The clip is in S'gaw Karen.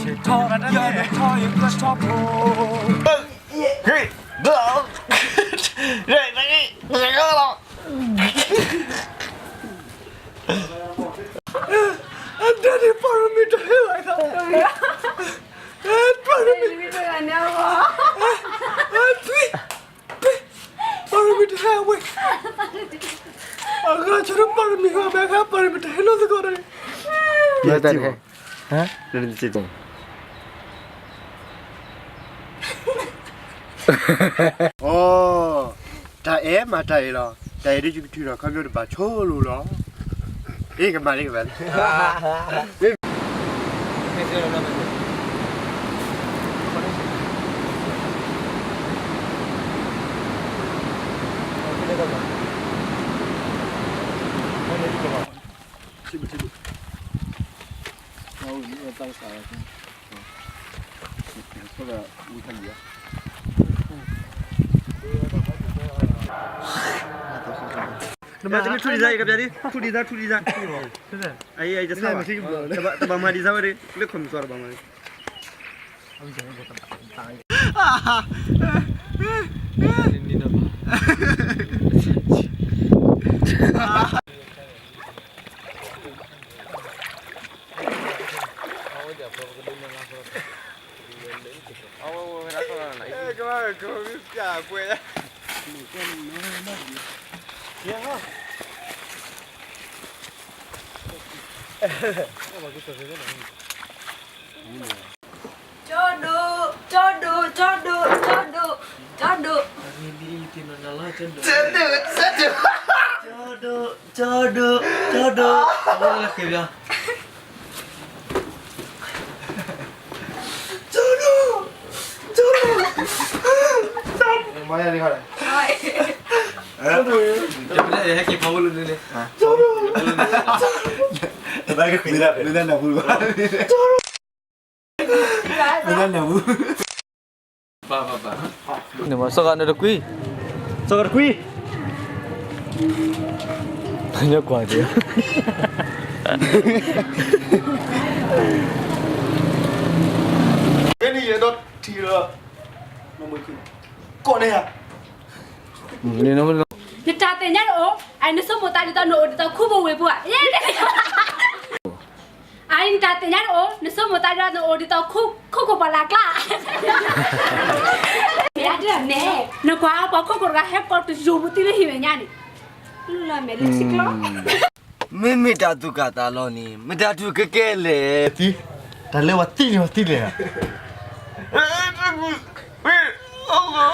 ထီၣ် ယထီၣ် ယကထီၣ်ဖိ အတၢ်န့ၣ် ပၢ်ရမံတဟဲဝဲခါ, ပၢ်ရမံ, ပၢ်ရမံတဟဲဝဲ, အဂၤဆိဒီးပၢ်ရမံဂီၢ်ဘဲခါ ပၢ်ရမံတဟဲနီၢ်သကိးဒီး, မ့ၢ်တၢ်န့ၣ်, အိ, တၢ်အဲၣ်မၤတၢ်အံၤလီၤ, တၢ်အံၤဒ်ယကထုးထီၣ်ခီဖျိတဘၣ်ဆိလိၤလီၤ, အ့ၣ်ကမၤလံကမၤလံ. နမၤတမ့ၢ်ထူၣ်ဒံးသး ယကပျးဒံး ထူၣ်ဒံးသး ထူၣ်ဒံးသး, အံၤ တဘၣ်မၤဒံးသးဝဲဒၣ် လၢခီၣ်မုၢ်သီတဘၣ်မၤဒံး ကၠီဒိၣ်, ကၠီဒိၣ်, ကၠီဒိၣ်, ကၠီဒိၣ်, ကၠီဒိၣ်, ကၠီဒိၣ်, ကၠီဒိၣ်, ကၠီဒိၣ်, ကၠီဒိၣ်, အဝဲလၢဃ့ဘျီ ကၠီဒိၣ်, ကၠီဒိၣ်, ကၠီဒိၣ်, ဟဲက့ၤဖးဝဲလၢန့ၣ်, ကၠီဒိၣ်, ကၠီဒိၣ်, ကၠီဒိၣ်, ကၠီဒိၣ်, ကၠီဒိၣ်, စီၤဂၤနတကွံ, စီၤဂၤတကွံ, ညကွၢ်က့ၤ, ဖဲန့ၣ်ယအဲၣ်ဒိးထံၣ်လီၤ, ကိးန့ၢ်ယၤ, နတၢ်သ့ၣ်ညါတအိၣ်, အနဆိကမိၣ်သးဒ်သိးနအိၣ်ဒ်သိးခူဖိဝ့ၢ်ဖိဧါ, အနတၢ်သ့ၣ်ညါတအိၣ်, နဆိကမိၣ်သးဒ်သိးနအိၣ်ဒ်သိးခိခိၣ်ပှၢ်လၢ်ကျါ, ယၤဒ်န့ၣ်, နကွၢ်ပှၤခိခိၣ်တဂၤဟဲကိးတယိာ်ပူၤသံလၢဟံၣ်မဲာ်ညါန့ၣ်, လၢမဲာ်လၢထံကျီ မ့မ့ၢ်တၢ်သူၣ်ကၢ်သးလီၤန့ၣ် မ့ၢ်တၢ်ထူၣ်ကဲကဲလဲၣ်, တၢ်လၢပှၤသံန့ၣ်ပှၤသံလဲၣ်ဧါ,